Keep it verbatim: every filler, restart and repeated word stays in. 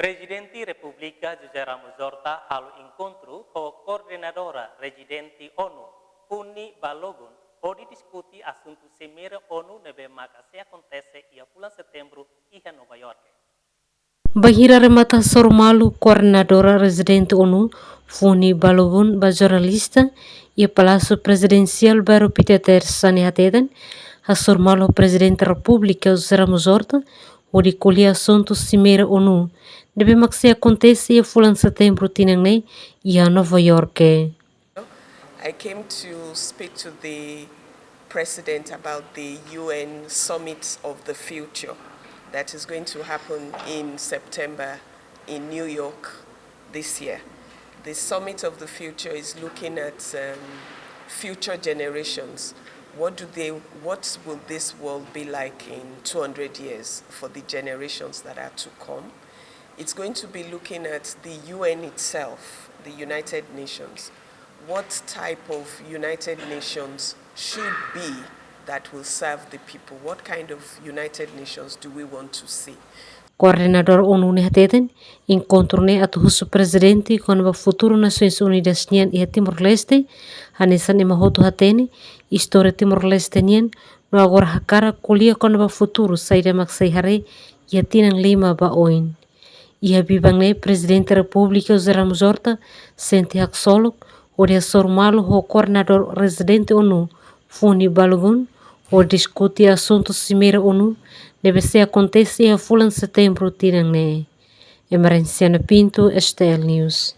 Prezidente Repúblika José Ramos Horta halo enkontru ho koordenadora rezidente ONU, Funi Balogun, hodi diskute asuntu simeira ONU ne'ebé maka sei akontese iha fulan Setembru iha Nova York. Bainhira remata hasoru malu koordenadora rezidente ONU, Funi Balogun, ba jornalista iha Palásiu Prezidensiál Bairru Pito Tersa ne'e hateten, hasoru malu ho Prezidente Repúblika José Ramos Horta hodi ko'alia asuntu simeira ONU ne'ebé mak sei akontese iha fulan Setembru tinan ne'e iha Nova York. I came to speak to the president about the U N Summit of the Future that is going to happen in September in New York this year. The Summit of the Future is looking at, um, future generations. What do they, what will this world be like in two hundred years for the generations that are to come? It's going to be looking at the U N itself, the United Nations. What type of United Nations should be that will serve the people? What kind of United Nations do we want to see? Koordenadora ONU ne'e hateten, enkontru ne'e atu husu prezidente kona-ba futuru Nasoins Unidas nian iha Timor-Leste, hanesan ema hotu hatene, istória Timor-Leste nian, no agora hakarak ko'alia kona-ba futuru saida mak sei haree iha tinan lima ba oin. Iha biban ne'e Prezidente Repúblika José Ramos Horta sente haksolok hodi hasoru malu ho koordenadora rezidente ONU, Funi Balogun, hodi diskute asuntu simeira ONU ne'ebé sei akontese iha fulan Setembru tinan ne'e. Emerenciana Pinto, S T L News.